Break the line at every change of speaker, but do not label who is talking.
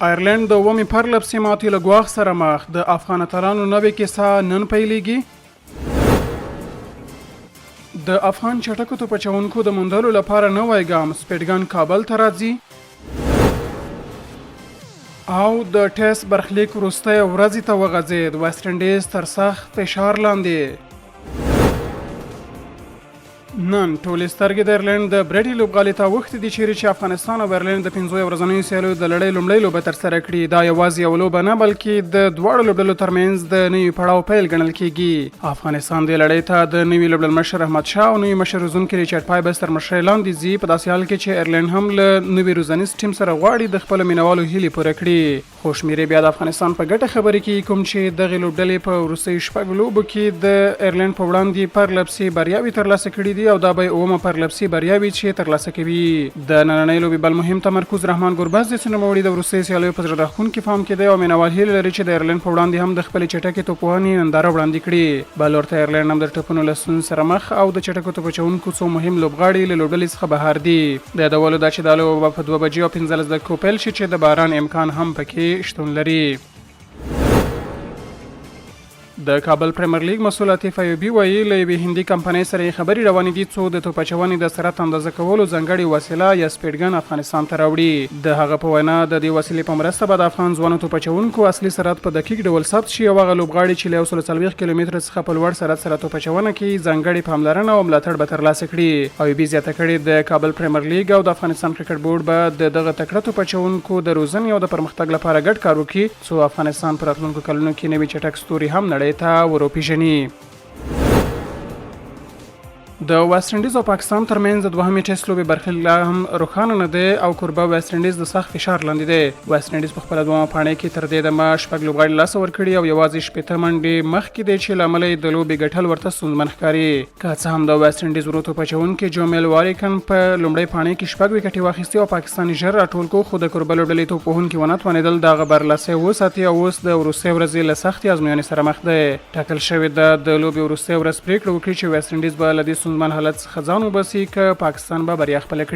آیرلنډ د اوومې پرلپسې ماتې له ګواښ سره مخ، د افغان اتلانو نوې کیسه نن پیلېږي. د افغان چټکو توپ اچوونکو د موندلو لپاره نوی ګام، سپیډګن کابل ته راځي. او د ټیسټ برخلیک وروستۍ ورځې ته وغځېد، ویسټ انډیز تر سخت فشار لاندې. نن ټولې سترګې د ایرلنډ د برټي لوبغالي ته اوښتې دي، چیرې چې افغانستان او ایرلنډ د پنځو یو ورځنیو سیالیو د لړۍ لومړۍ لوبه ترسره کړي. دا یوازې یوه لوبه نه، بلکې د دواړو لوبډلو ترمنځ د نوي پړاو پیل ګڼل کیږي. افغانستان دې لړۍ ته د نوي لوبډلمشر احمد شاه او نوي مشر روزونکي ریچارډ پایبس تر مشرۍ لاندې ځي، په داسې حال کې چې ایرلنډ هم له نوي روزنیز ټیم سره غواړي د خپلو مینوالو هیلې پوره کړي. خو شمیرې بیا د افغانستان په ګټه خبرې کوي، کوم چې دغې لوبډلې په وروستیو شپږ لوبو کې د ایرلنډ په وړاندې پرلپسې بریاوې ترلاسه کړې دي او دا به یې اوومه پرلپسې بریا وي چې ترلاسه کوي. د نننۍ لوبې بل مهم تمرکز رحمان ګربز دی، چې نوموړي د وروستیو سیالیو په زړه راښکونکي فارم کې دی او مینوال هیله لري چې د ایرلنډ په وړاندې هم د خپلې چټکې توپوهنې ننداره وړاندې کړي. بل لور ته ایرلنډ هم د ټپونو له ستونزو سره مخ او د چټکو توپ اچوونکو څو مهم لوبغاړي له لوبډلې څخه بهر دي. د یادولو ده چې دا لوبه به په 2 بجې او 15 دقیقو پیل شي، چې د باران امکان هم پکې شتون لري. د کابل پریمیر لیګ مسؤل عاطف ایوبي وایي، له یوې هندي کمپنۍ سره یې خبرې روانې دي څو د توپ اچونې د سرعت اندازه کولو ځانګړې وسیله یا سپیډګن افغانستان ته راوړي. د هغه په وینا، د دې وسیلې په مرسته به د افغان ځوانو توپ اچوونکو اصلي سرعت په دقیق ډول ثبت شي او هغه لوبغاړي چې له 140 کیلومتره څخه په لوړ سرعت سره توپ اچونه کې ځانګړې پاملرنه او ملاتړ به ترلاسه کړي. ایوبي زیاته کړې، د کابل پریمر لیګ او د افغانستان کرکټ بورډ به د دغه تکړه توپ اچوونکو د روزنې او د پرمختګ لپاره ګډ کار وکړي، څو افغانستان په راتلونکو کلونو کې نوي چټک ستوري هم نړۍ ته وروپیژني. د ویسټ انډیز او پاکستان ترمنځ د دوهمې ټیسټ لوبې برخلیک لا هم روښانه نه دی او کوربه ویسټ انډیز د سخت فشار لاندې دی. ویسټ انډیز په خپله دوهمه پاڼۍ کې تر دې دمه شپږ لوبغاړي له لاسه ورکړي او یوازې 60 منډې مخکې دی، چې له امله یې د لوبې ګټل ورته ستونزمن ښکاري. که څه هم د ویسټ انډیز ورو توپ اچوونکي جومیل واریکن په لومړۍ پاڼۍ کې شپږ ویکټې واخیستې او پاکستان یې ژر راټول کړو، خو د کوربه لوبډلې توپ وهونکي ونه توانېدل دغه برلاسی وساتي او اوس د وروستۍ ورځې له سختې ازموینې سره مخ دی. ټاکل شوې ده د لوبې وروستۍ ورځ پرېکړه وکړي چې ویسټ انډیز به له دې ستونزمن حالت څخه ځان وباسي که پاکستان به بریا خپله کړي.